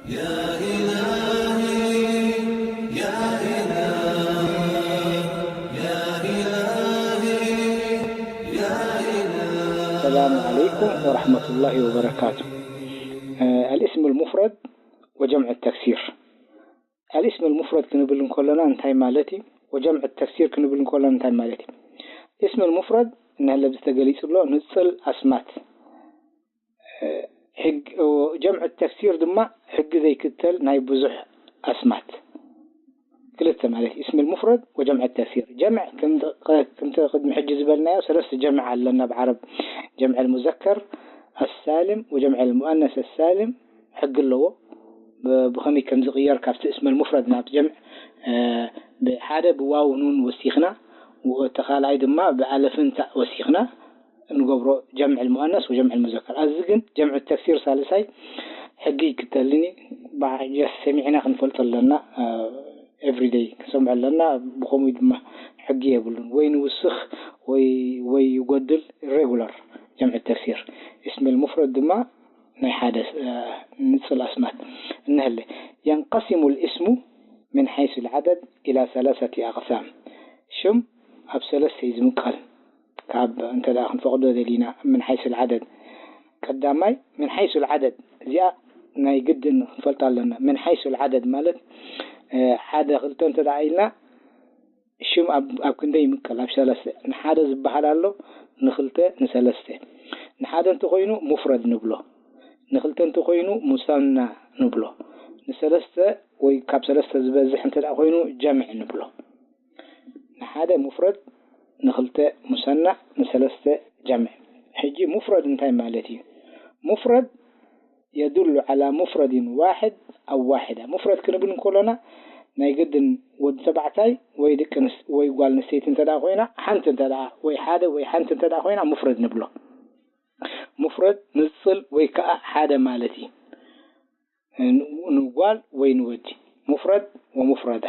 يا إلهي، يا إلهي، يا إلهي، يا إلهي. السلام عليكم ورحمة الله وبركاته. آه، الاسم المفرد وجمع التكسير. الاسم المفرد ክንብል እንከለና እንታይ ማለት እዩ? وجمع التكسير ክንብል እንከለና እንታይ ማለት እዩ? اسم المفرد እናሃለ ብዝተገሊጹ ኣሎ ንጽል ኣስማት። ሕግ-፣ ጀምዕ ተክሲር ድማ ሕጊ ዘይክተል ናይ ብዙሕ ኣስማት። ክልተ ማለት እዩ፣ እስም ሙፍረድ ወጀምዕ ተክሲር። ጀምዕ ከምቲ፣ ከምቲ ቅድሚ ሕጂ ዝበልናዮ ሰለስተ ጀምዕ ኣለና ብዓረብ፣ ጀምዕ ሙዘከር ኣሳልም ወጀምዕ ሙአነስ ኣሳልም ሕጊ ኣለዎ። ብ-፣ ብኸመይ ከም ዝቕየር ካብቲ እስም ሙፍረድ ናብ ጀምዕ፣ እ፣ ብሓደ ብዋው ኑን ወሲኽና፣ ወ-፣ እቲ ካልኣይ ድማ ብኣለፍን ታእ ወሲኽና፣ እንገብሮ ጀምዕ ሙአነስ ወጀምዕ ሙዘከር። ኣብዚ ግን ጀምዕ ተክሲር ሳልሳይ ሕጊ ይክተልኒ። ብዓጀስ ሰሚዕና ክንፈልጦ ኣለና። ኤቭሪደይ ክንሰምዖ ኣለና። ብኸምኡ ድማ ሕጊ የብሉን። ወይ ንውስኽ ወይ፣ ወይ ይጎድል። ኢሬጉላር ጀምዕ ተክሲር። እስም ሙፍረድ ድማ ናይ ሓደ፣ እ፣ ንጽል ኣስማት። እንሀለ፣ ينقسم الاسم من حيث العدد إلى ثلاثة أقسام። ሽም ኣብ ሰለስተ እዩ ዝምቀል። ካብ እንተ ደኣ ክንፈቕዶ ደሊና፣ ምን ሓይሱ ልዓደድ። ቀዳማይ፣ ምን ሓይሱ ልዓደድ። እዚኣ ናይ ግድን ክንፈልጣ ኣለና። ምን ሓይሱ ልዓደድ ማለት፣ እ፣ ሓደ፣ ክልተ እንተ ደኣ ኢልና፣ ሽም ኣብ፣ ኣብ ክንደይ ይምቀል? ኣብ ሰለስተ። ንሓደ ዝበሃል ኣሎ፣ ንኽልተ፣ ንሰለስተ። ንሓደ እንተኾይኑ ሙፍረድ ንብሎ። ንኽልተ እንተኾይኑ ሙሰና ንብሎ። ንሰለስተ ወይ ካብ ሰለስተ ዝበዝሕ እንተ ደኣ ኮይኑ ጀምዕ ንብሎ። ንሓደ ሙፍረድ፣ ንኽልተ ሙሰና፣ ንሰለስተ ጀምዕ። ሕጂ ሙፍረድ እንታይ ማለት እዩ? ሙፍረድ የዱሉ ዓላ ሙፍረድን ዋሕድ ኣው ዋሕዳ። ሙፍረድ ክንብል እንከሎና ናይ ግድን ወዲ ተባዕታይ ወይ ደቂ ኣንስ-፣ ወይ ጓል ኣንስተይቲ እንተ ደኣ ኮይና፣ ሓንቲ እንተ ደኣ፣ ወይ ሓደ ወይ ሓንቲ እንተ ደኣ ኮይና ሙፍረድ ንብሎ። ሙፍረድ ንጽል ወይ ከኣ ሓደ ማለት እዩ። ን-፣ ንጓል ወይ ንወዲ። ሙፍረድ ወሙፍረዳ።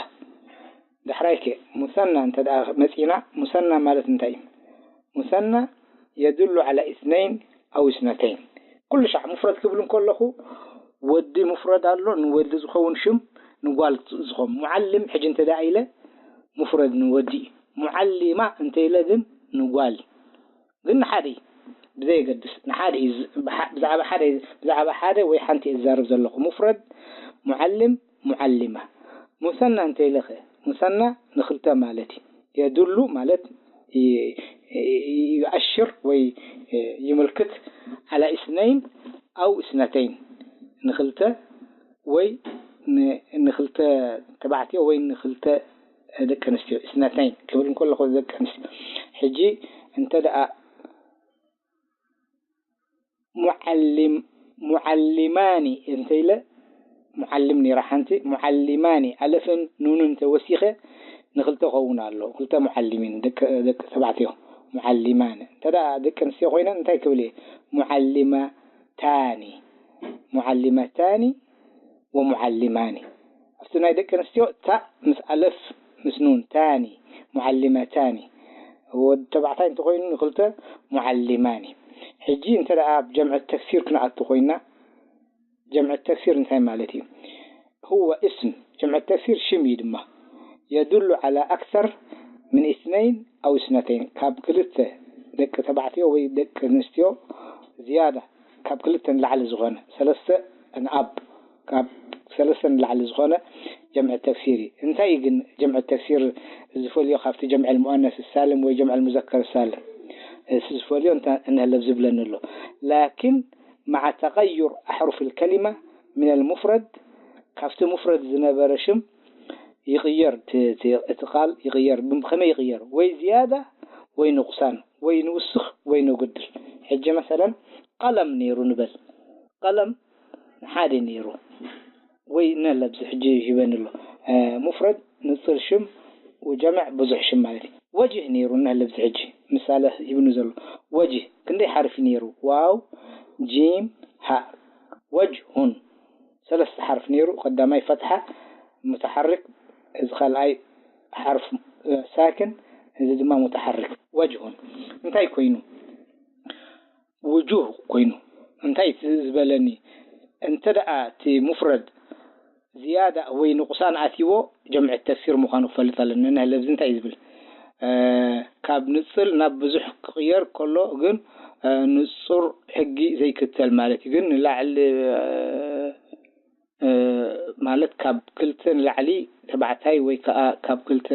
ዳሕራይከ ሙሰና እንተ ደኣ መጺና፣ ሙሰና ማለት እንታይ እዩ? ሙሰና የዱሉ ዓላ ኢስነይን ኣው ኢስነተይን። ኩሉ ሻዕ ሙፍረድ ክብል እንከለኹ ወዲ ሙፍረድ ኣሎ፣ ንወዲ ዝኸውን ሽም፣ ንጓል ዝኸውን። ሙዓልም ሕጂ እንተ ደኣ ኢለ ሙፍረድ ንወዲ እዩ። ሙዓሊማ እንተ ኢለ ግን ንጓል። ግን ንሓደ እዩ። ብዘየገድስ ንሓደ እዩ ዝ-፣ ብሓ-፣ ብዛዕባ ሓደ፣ ብዛዕባ ሓደ ወይ ሓንቲ እየ ዝዛረብ ዘለኹ። ሙፍረድ፣ ሙዓልም፣ ሙዓሊማ። ሙሰና እንተ ኢለኸ? ሙሰና ንኽልተ ማለት እዩ። የዱሉ ማለት ይ-፣ ይ-፣ ይኣሽር ወይ ይምልክት ዓላ ኢስነይን ኣው ኢስነተይን። ንኽልተ ወይ ን-፣ ንኽልተ ተባዕትዮ ወይ ንኽልተ ደቂ ኣንስትዮ። ኢስነተይን ክብል እንከለኹ ደቂ ኣንስትዮ። ሕጂ እንተ ደኣ ሙዓሊም-፣ ሙዓሊማኒ እንተ ኢለ፣ ሙዓልም ነይራ ሓንቲ፣ ሙዓሊማኒ፣ ኣለፍን ኑንን እንተ ወሲኸ፣ ንኽልተ ኸውን ኣሎ። ክልተ ሙዓሊሚን፣ ደቂ፣ ደቂ ተባዕትዮ፣ ሙዓሊማን። እንተ ደኣ ደቂ ኣንስትዮ ኮይነን እንታይ ክብል እየ? ሙዓሊመታኒ፣ ሙዓሊመታኒ ወሙዓሊማኒ። ኣብቲ ናይ ደቂ ኣንስትዮ ታእ ምስ ኣለፍ ምስ ኑን፣ ታኒ፣ ሙዓሊመታኒ። ወዲ ተባዕታይ እንተኾይኑ ንኽልተ ሙዓሊማኒ። ሕጂ እንተ ደኣ ኣብ ጀምዕ ተክሲር ክንኣቱ ኮይና፣ ጀምዕ ተክሲር እንታይ ማለት እዩ? هو اسم، ጀምዕ ተክሲር ሽም እዩ ድማ። يدل على أكثر من اثنين أو اثنتين، ካብ ክልተ ደቂ ተባዕትዮ ወይ ደቂ ኣንስትዮ ዝያዳ ካብ ክልተ ንላዕሊ ዝኾነ፣ ሰለስተ ንኣብ፣ ካብ ሰለስተ ንላዕሊ ዝኾነ ጀምዕ ተክሲር እዩ። እንታይ እዩ ግን ጀምዕ ተክሲር ዝፈልዮ ካብቲ ጀምዕ ሙአነስ ሳልም ወይ ጀምዕ ሙዘከር ሳልም? እቲ ዝፈልዮ እንተ-፣ እንሀለብ ዝብለኒ ኣሎ። ላኪን مع تغير أحرف الكلمة من المفرد، ካብቲ ሙፍረድ ዝነበረ ሽም ይቕየር፣ እቲ፣ እቲ፣ እቲ ቃል ይቕየር። ብኸመይ ይቕየር? ወይ ዝያዳ ወይ ንቑሳን፣ ወይ ንውስኽ ወይ ንጉድል። ሕጂ መሰለን ቀለም ነይሩ ንበል። ቀለም ሓደ ነይሩ። ወይ ነለብዚ ሕጂ ሂበኒ ኣሎ። እ፣ ሙፍረድ ንጽል ሽም ወጀምዕ ብዙሕ ሽም ማለት እዩ። ወጅህ ነይሩ ነለብዚ ሕጂ ምሳሌ ሂብኒ ዘሎ። ወጅህ ክንደይ ሓርፊ ነይሩ? ዋው፣ ጂም፣ ሃእ። ወጅሁን ሰለስተ ሓርፍ ነይሩ። ቀዳማይ ፈትሓ ሙተሓርክ፣ እዚ ካልኣይ ሓርፍ፣ እ፣ ሳክን፣ እዚ ድማ ሙተሓርክ። ወጅሁን እንታይ ኮይኑ? ውጁህ ኮይኑ። እንታይ እቲ ዝበለኒ? እንተ ደኣ እቲ ሙፍረድ ዝያዳ ወይ ንቑሳን ኣትይዎ ጀምዒ ተክሲር ምዃኑ ክፈልጥ ኣለኒ። ንሕለ ኣብዚ እንታይ እዩ ዝብል? ካብ ንጽል ናብ ብዙሕ ክቕየር ከሎ ግን ንጹር ሕጊ ዘይክተል ማለት እዩ። ግን ንላዕሊ ማለት ካብ ክልተ ንላዕሊ ተባዕታይ ወይ ከዓ ካብ ክልተ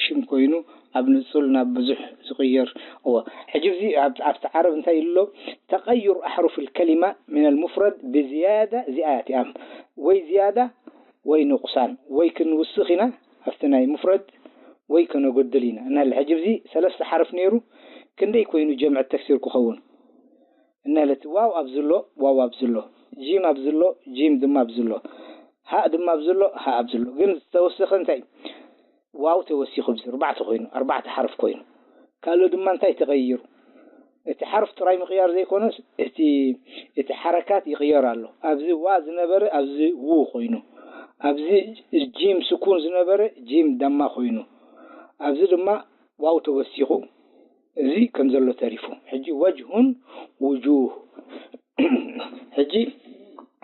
ሽም ኮይኑ ኣብ ንጹል ናብ ብዙሕ ዝቕየር። እዎ ሕጂ እዚ ኣብቲ ዓረብ እንታይ ኢሉ ኣሎ? ተቐዩር ኣሕሩፍ ልከሊማ ምን ልሙፍረድ ብዝያዳ እዚኣያ እቲኣም ወይ ዝያዳ ወይ ንቑሳን ወይ ክንውስኽ ኢና ኣብቲ ናይ ሙፍረድ ወይ ከነጎድል ኢና እናለ ሕጂ እዚ ሰለስተ ሓርፍ ነይሩ ክንደይ ኮይኑ ጀምዕ ተክሲር ክኸውን? እናለ እቲ ዋው ኣብዚ ኣሎ ዋው ኣብዚ ኣሎ ጂም ኣብዚ ኣሎ ጂም ድማ ኣብዚ ኣሎ ሃእ ድማ ኣብዚ ኣሎ ሃእ ኣብዚ ኣሎ ግን ዝተወሰኸ እንታይ ዋው ተወሲኹ ኣብዚ ኣርባዕተ ኮይኑ ኣርባዕተ ሓርፍ ኮይኑ ካልኦ ድማ እንታይ ተቐይሩ እቲ ሓርፍ ጥራይ ምቕያር ዘይኮነስ እቲ እቲ ሓረካት ይቕየር ኣሎ ኣብዚ ዋ ዝነበረ ኣብዚ ው ኮይኑ ኣብዚ ጂም ስኩን ዝነበረ ጂም ዳማ ኮይኑ ኣብዚ ድማ ዋው ተወሲኹ እዚ ከም ዘሎ ተሪፉ ሕጂ ወጅሁን ውጁህ ሕጂ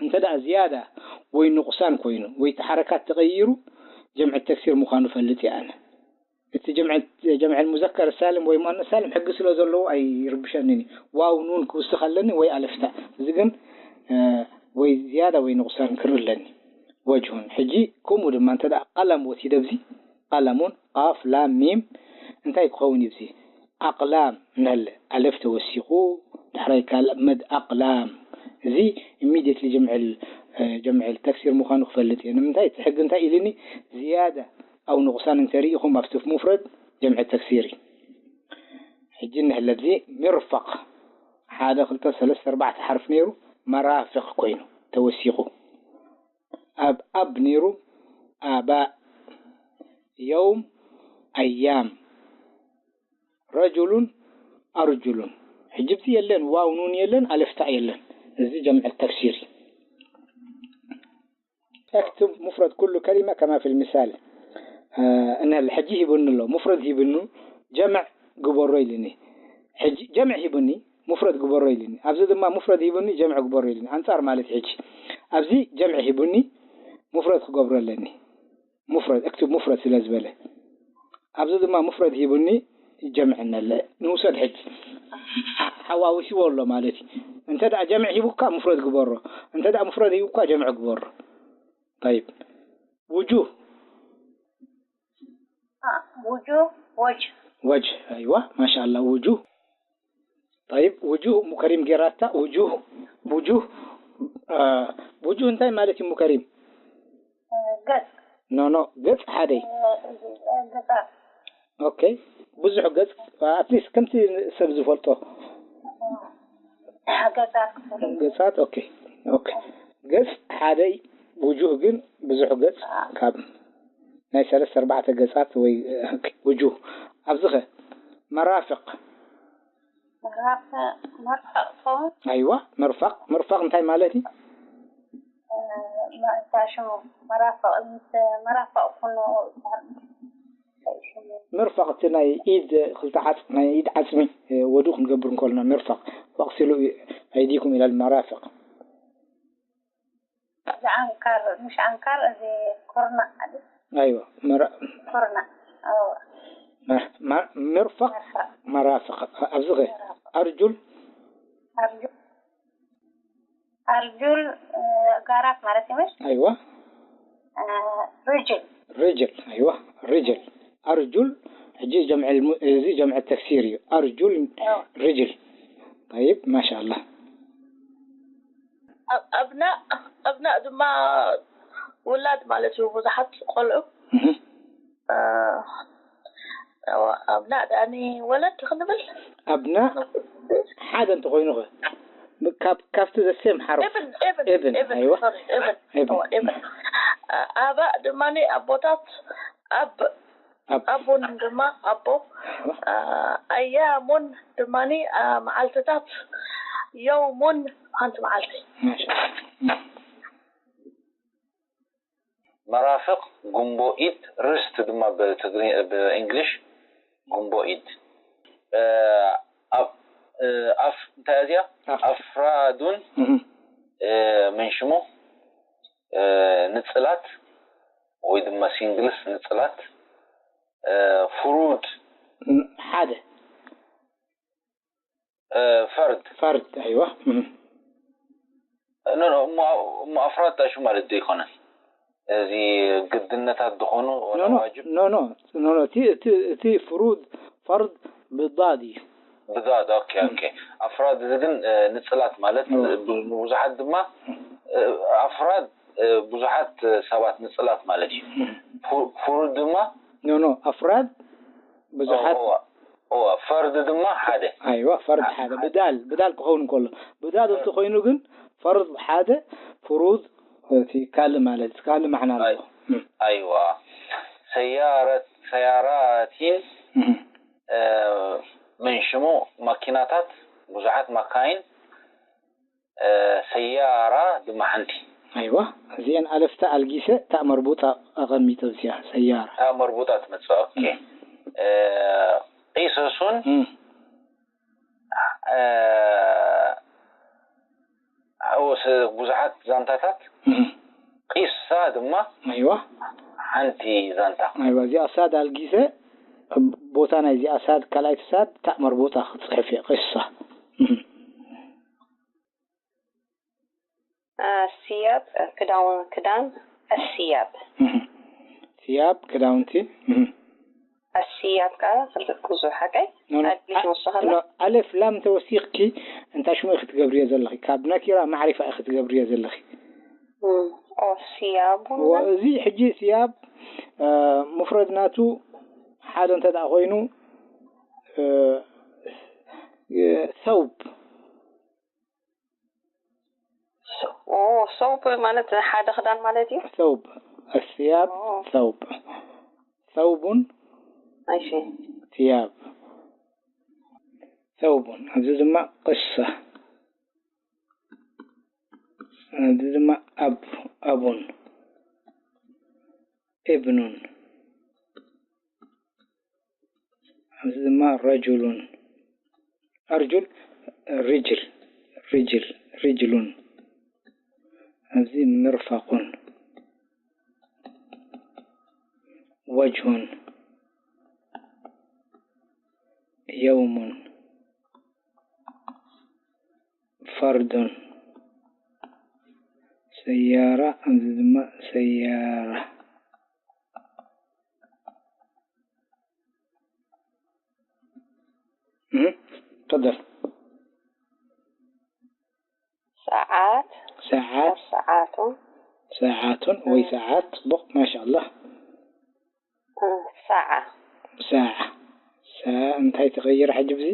እንተ ደኣ ዝያዳ ወይ ንቑሳን ኮይኑ ወይ እቲ ሓረካት ተቐይሩ ጀምዒ ተክሲር ምዃኑ ፈልጥ እየ ኣነ እቲ ጀምዒ ሙዘከር ሳልም ወይ ሙኣነስ ሳልም ሕጊ ስለ ዘለዎ ኣይርብሸንን እዩ ዋው ኑን ክውስኽ ኣለኒ ወይ ኣለፍታ እዚ ግን ወይ ዝያዳ ወይ ንቑሳን ክርኢ ኣለኒ ወጅሁን ሕጂ ከምኡ ድማ እንተ ደኣ ቀለም ወሲደ ኣብዚ ቀለሙን ቃፍ ላም ሚም እንታይ ክኸውን እዩ ኣብዚ ኣቕላም እናለ ኣለፍ ተወሲኹ ዳሕራይ ካልእ መድ ኣቕላም እዚ ኢሚድየትሊ ጀምዕል ጀምዕል ተክሲር ምዃኑ ክፈልጥ እየ ንምንታይ እቲ ሕጊ እንታይ ኢልኒ ዝያዳ ኣው ንቑሳን እንተሪኢኹም ኣብቲ ሙፍረድ ጀምዒ ተክሲር እዩ ሕጂ እንሕለ ኣብዚ ሚርፋቕ ሓደ ክልተ ሰለስተ ኣርባዕተ ሓርፍ ነይሩ መራፍቕ ኮይኑ ተወሲኹ ኣብ ኣብ ነይሩ ኣባእ የውም ኣያም ረጁሉን ኣርጁሉን ሕጂ ብዚ የለን ዋው ኑን የለን ኣለፍታ የለን እዚ ጀምዕ ተፍሲር እዩ اكتب مفرد كل كلمة كما في المثال እነ ሕጂ ሂቡኒ ኣሎ ሙፍረድ ሂብኑ ጀምዕ ግበሮ ኢልኒ ሕጂ ጀምዕ ሂቡኒ ሙፍረድ ግበሮ ኢልኒ ኣብዚ ድማ ሙፍረድ ሂቡኒ ጀምዕ ግበሮ ኢልኒ ኣንጻር ማለት ሕጂ ኣብዚ ጀምዕ ሂቡኒ ሙፍረድ ክገብሮ ኣለኒ ሙፍረድ እክትብ ሙፍረድ ስለ ዝበለ ኣብዚ ድማ ሙፍረድ ሂቡኒ ጀምዕ ነለ ንውሰድ ሕጂ ሓዋዊስዎ ኣሎ ማለት እዩ እንተ ደኣ ጀምዕ ሂቡካ ሙፍረድ ግበሮ እንተ ደኣ ሙፍረድ ሂቡካ ጀምዕ ግበሮ طيب وجوه وجوه وجه وجه أيوة ما شاء الله وجوه طيب وجوه ሙከሪም ጌራታ ውጁህ ውጁህ ውጁህ እንታይ ማለት እዩ ሙከሪም ገጽ ኖ ኖ ገጽ ሓደይ ገጻት ኦኬ ብዙሕ ገጽ ኣትሊስት ከምቲ ሰብ ዝፈልጦ ገጻት ገጻት ኦኬ ኦኬ ገጽ ሓደይ ውጁህ ግን ብዙሕ ገጽ ካብ ናይ ሰለስተ ኣርባዕተ ገጻት ወይ ውጁህ ኣብዚ ኸ መራፍቕ መርፈቕ ትኸውን ኣይዋ መርፋቕ መርፋቕ እንታይ ማለት እዩ ሽሙ መራፈቕ ምስ መራፈቕ ኩኖ ይበሃል ሽሙ ምርፋቕ እቲ ናይ ኢድ ክልተ ዓጽ ናይ ኢድ ዓጽሚ ወዱ ክንገብር እንከለና ምርፋቕ ወቕሲሉ ኣይዲኩም ኢላል መራፍቕ እዚ ዓንካር ምሽ ዓንካር እዚ ኩርናዕ ኣለ ኣይዋ መራ ኩርናዕ ኣዎ ምርፋቕ መራፍቕ ኣብዚ ኸ ኣርጁል ኣርጁል ጋራት ማለት እዩ ኣይዋ ርጅል ርጅል ኣይዋ ርጅል ኣርጁል ሕጂ ጀምዕ እዚ ጀምዕ ተክሲር እዩ ኣርጁል ርጅል طيب ما شاء الله ኣብናእ ኣብናእ ድማ ውላድ ማለት እዩ ብዙሓት ቆልዑ ኣብናእ ደኣኒ ወለድ ክንብል ኣብናእ ሓደ እንተኮይኑ ከ ካብ ካብቲ ዘሴም ሓርፍ ኢብን ኢብን ኢብን ኢብን ኣይዋ ሶሪ ኢብን ኢብን እዋ ኢብን ኣባእ ድማ ኣቦታት ኣብ ኣብ ኣቦን ድማ ኣቦ ኣያሙን ድማ መዓልትታት የውሙን ሓንቲ መዓልቲ ማሻ መራፍቕ ጉንቦ ኢድ ርስት ድማ ብእንግሊሽ ጉንቦ ኢድ ኣብ ኣፍ እንታይ እዚኣ ኣፍራዱን ምን ሽሙ ንፅላት ወይ ድማ ሲንግልስ ንፅላት፣ ፍሩድ ሓደ ፈርድ ፈርድ ኣይዋ እሞ ኣፍራድ ጣሹ ማለት ዶ ይኮነን? እዚ ግድነታት ዝኾኑ ዋጅብ ኖ ኖ ኖ እቲ ፍሩድ ፈርድ ብዳድ እዩ ብዳድ ኦኬ ኦኬ ኣፍራድ እዚ ግን ንፅላት ማለት ብዙሓት ድማ ኣፍራድ ብዙሓት ሰባት ንፅላት ማለት እዩ። ፍሩድ ድማ ኖ ኖ ኣፍራድ ብዙሓት ፈርድ ድማ ሓደ ኣይዋ ፈርድ ሓደ ብዳል ብዳል ክኸውን ከሎ ብዳል እንተኮይኑ ግን ፈርድ ሓደ ፍሩድ እቲ ካልእ ማለት ካልእ ማዕና ኣለዎ። ኣይዋ ሰያረት ሰያራቲን ምን ሽሙ ማኪናታት ብዙሓት ማካይን ሰያራ ድማ ሓንቲ ኣይዋ እዚአን ኣለፍታ ኣልጊሰ እታ መርቡጣ ኣቐሚጠ እዚኣ ሰያራ እታ መርቡጣ ትመፅእ ኦኬ ቂሰሱን ብዙሓት ዛንታታት ቂሳ ድማ ኣይዋ ሓንቲ ዛንታ ኣይዋ እዚኣ ሳድ ኣልጊሰ ቦታ ናይ እዚኣ ሳድ ካልኣይቲ ሳድ እታ መርቡጣ ክትፅሕፍ እየ ቂሳ الثياب ክዳን ክዳን الثياب ثياب ክዳውንቲ الثياب ከዓ ብዙሕ ሓቀይ ኣድሊት ንወስኸላ ኣለፍ ላም ተወሲኽኪ እንታይ ሽሙ ክትገብርዮ ዘለኺ ካብ ነኪራ ማዕሪፋ ክትገብርዮ ዘለኺ ثياب እዚ ሕጂ ثياب ሙፍረድ ናቱ ሓደ እንተ ደኣ ኮይኑ ثوب ثوب ማለት ሓደ ክዳን ማለት እዩ ثوب الثياب ثوب ثوب እሺ ثياب ثوب እዚ ድማ ቅሳ እዚ ድማ ኣብ ኣቡን ابن እዚ ድማ رجل ኣርጁል ርጅል ርጅል ርጅሉን ኣብዚ ምርፋቁን وجه يوم فرد سيارة እዚ ድማ سيارة تفضل ساعات ساعات ساعات ساعات ወይ ساعات ፅቡቕ ما شاء الله ساعة ساعة ساعة እንታይ ተቐይረ ሕጂ ብዚ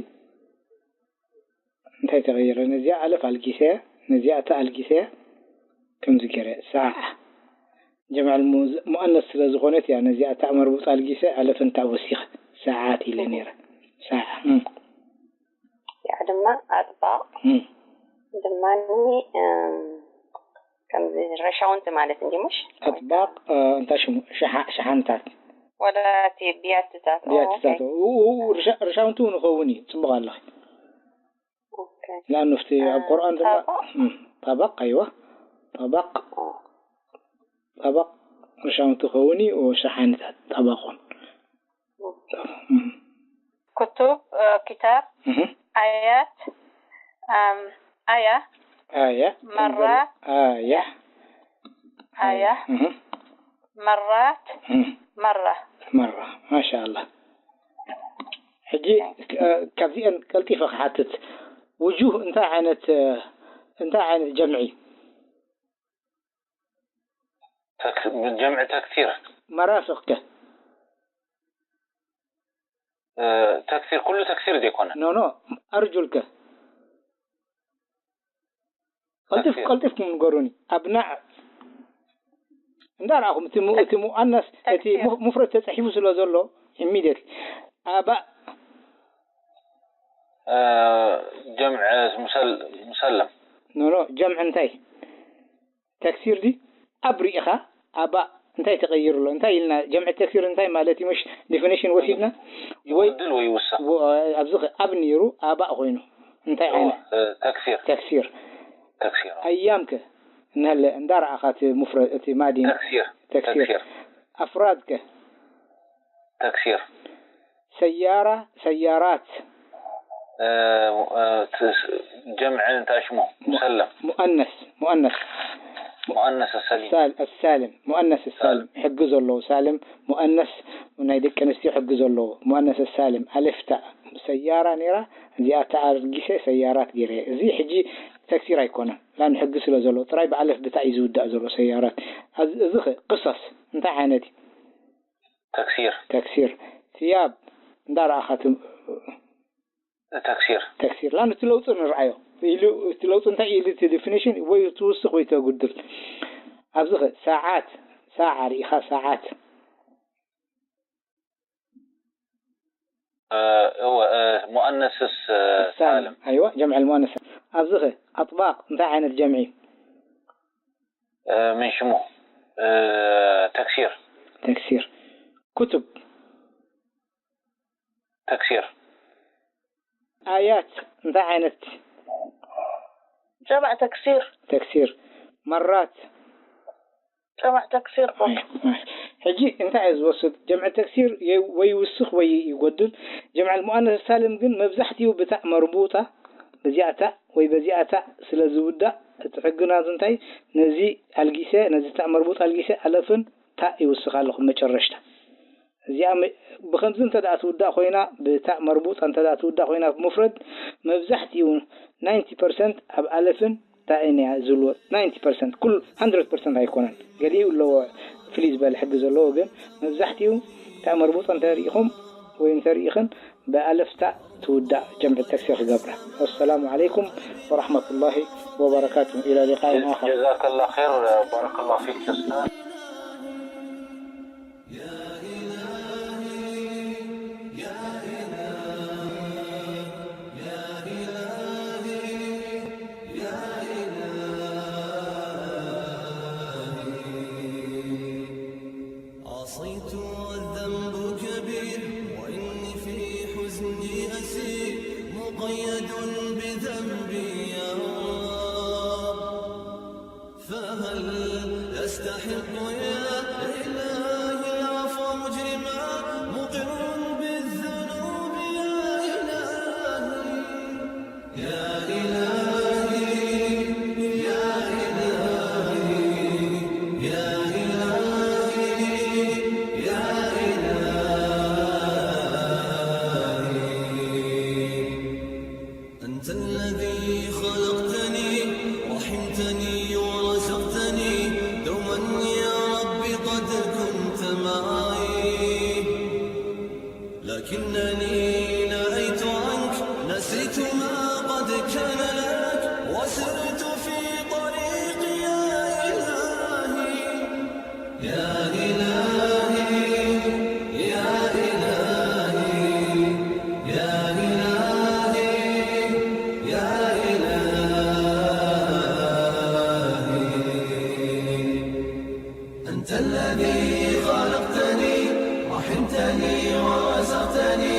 እንታይ ተቐይረ ነዚኣ ኣለፍ ኣልጊሰያ ነዚኣ እታ ኣልጊሰያ ከምዚ ገይረ ساعة جمع المؤنث ስለ ዝኾነት እያ ነዚኣ እታ መርቡጣ ኣልጊሰ ኣለፍን እታ ወሲኸ ساعات ኢለ ነይረ ساعة ያ ድማ ኣጥባቕ ድማ ከምዚ ረሻውንቲ ማለት እንዲ ምሽ ኣጥባቕ እንታይ ሽሙ ሸሓንታት ወላ እቲ ብያትታት ብያትታት ርሻውንቲ እውን ይኸውን እዩ ፅቡቕ ኣለኺ ንኣብነፍቲ ኣብ ቁርኣን ድማ ጠበቕ ኣይዋ ጠበቕ ጠበቕ ርሻውንቲ ይኸውን እዩ ሸሓንታት ጠበቑን كتب كتاب آيات آية آية مرة آية آية مرات مرة مرة ما شاء الله ሕጂ ካብዚአን ቀልጢፈ ክሓትት ውጁህ እንታይ ዓይነት እንታይ ዓይነት ጀምዒ ጀምዒ ተክሲር መራፍቅ ከ ተክሲር ኩሉ ተክሲር ዘይኮነ ኖ ኖ ኣርጁል ከ ቀልጢፍ ቀልጢፍኩም ንገሩኒ ኣብናዕ እንዳርኣኹም እቲ ሙኣነስ እቲ ሙፍረድ ተፃሒፉ ስለ ዘሎ ኢሚድየት ኣባእ ጀምዕ ሙሰለም ኖ ኖ ጀምዕ እንታይ ተክሲር ዲ ኣብ ሪኢኻ ኣባእ እንታይ ተቐይሩ ኣሎ እንታይ ኢልና ጀምዕ ተክሲር እንታይ ማለት እዩ ምሽ ዲፊኒሽን ወሲድና ወይ ይውድል ወይ ይውሰኽ ኣብዚ ኣብ ነይሩ ኣባእ ኮይኑ እንታይ ዓይነት ተክሲር ተክሲር ተክሲር ኣያም ከ እንሀለ እንዳ ረኣኻ እቲ ሙፍረ-፣ እቲ ማዲ ተክሲር። ተክሲር። ተክሲር። ኣፍራድ ከ? ተክሲር። ሰያራ፣ ሰያራት። እ፣ እ፣ ት-፣ ጀምዕ እንታይ ሽሙ? ሙሰለም። ሙአነስ፣ ሙአነስ። ሙአነስ ሰሊም። ሳል-፣ ሳልም፣ ሙአነስ ሳልም። ሳልም። ሕጊ ዘለዎ ሳልም፣ ሙአነስ ናይ ደቂ ኣንስትዮ ሕጊ ዘለዎ፣ ሙአነስ ሳልም። ኣሌፍ ታእ ሰያራ ነይራ፣ እዚኣ ታእ ኣልጊሰ ሰያራት ገይረ። እዚ ሕጂ ተክሲር ኣይኮነን። ላን ሕጊ ስለ ዘሎ ጥራይ ብኣለፍ ብታእ እዩ ዝውዳእ ዘሎ ሰያራት። ኣዝ-፣ እዚ ኸ ቅሰስ እንታይ ዓይነት እዩ? ተክሲር። ተክሲር። ثياب እንዳ ረኣኻ ት-፣ ተክሲር። ተክሲር። ላን እቲ ለውጢ ንርኣዮ። ኢሉ እቲ ለውጢ እንታይ ኢሉ እቲ ዲፊኒሽን ወይ ትውስኽ ወይ ተጉድል። ኣብዚ ኸ ሰዓት፣ ሰዓ ርኢኻ ሰዓት። እ፣ እወ፣ እ፣ ሙአነስስ፣ እ፣ ሳልም። ሳልም። ኣይዋ፣ ጀምዕ ሙአነስ። ኣብዚ ኸ ኣጥባቅ እንታይ ዓይነት ጀምዒ? እ፣ ምን ሽሙ? እ፣ ተክሲር። ተክሲር። ኩቱብ። ተክሲር። ኣያት እንታይ ዓይነት? ጀምዕ ተክሲር። ተክሲር። መራት። ጀምዕ ተክሲር። ሕጂ እንታይ እዩ ዝወስድ? ጀምዕ ተክሲር የ-፣ ወይ ይውስኽ ወይ ይጎድል። ጀምዕ ሙአነስ ሳልም ግን መብዛሕትኡ ብታእ መርቡጣ፣ በዚኣ ታእ ወይ በዚኣ ታእ ስለ ዝውዳእ፣ እቲ ሕጊ ናቱ እንታይ? ነዚ ኣልጊሰ፣ ነዚ ታእ መርቡጥ ኣልጊሰ፣ ኣለፍን ታእ ይውስኽ ኣለኹ መጨረሽታ። እዚኣ መ-፣ ብኸምዚ እንተ ደኣ ትውዳእ ኮይና፣ ብታእ መርቡጣ እንተ ደኣ ትውዳእ ኮይና ብሙፍረድ፣ መብዛሕትኡ ናይንቲ ፐርሰንት ኣብ ኣለፍን ታእን እያ ዝህልዎ። ናይንቲ ፐርሰንት፣ ኩሉ፣ ሃንድረድ ፐርሰንት ኣይኮነን። ገሊኡ ኣለዎ ፍልይ ዝበለ ሕጊ ዘለዎ፣ ግን መብዛሕትኡ ታእ መርቡጣ እንተ ርኢኹም ወይ እንተ ርኢኽን፣ ብኣለፍ ታእ ትውዳእ ጀምዒ ተክሲር ክገብራ። ወሰላሙ ዓለይኩም ወረሕመቱላሂ ወበረካቱ። ኢላ ሊቃኢን ኣኸር። ጀዛከላ ኸይር፣ ባረከላ ፊክ ኡስታዝ። عصيت والذنب كبير، وإني في حزني أسير، مقيد بذنبي يا رب. فهل أستحق يا إلهي العفو مجرما، مقر بالذنوب يا إلهي. يا إلهي، يا إلهي، يا إلهي، يا إلهي. أنت الذي خلقتني، رحمتني ورزقتني، دوما يا رب قد كنت معي. لكنني نأيت عنك، نسيت ما قد كان لك، وسرت في طريقي يا إلهي، يا إلهي، يا إلهي، يا إلهي، يا إلهي. أنت الذي خلقتني، رحمتني ورزقتني،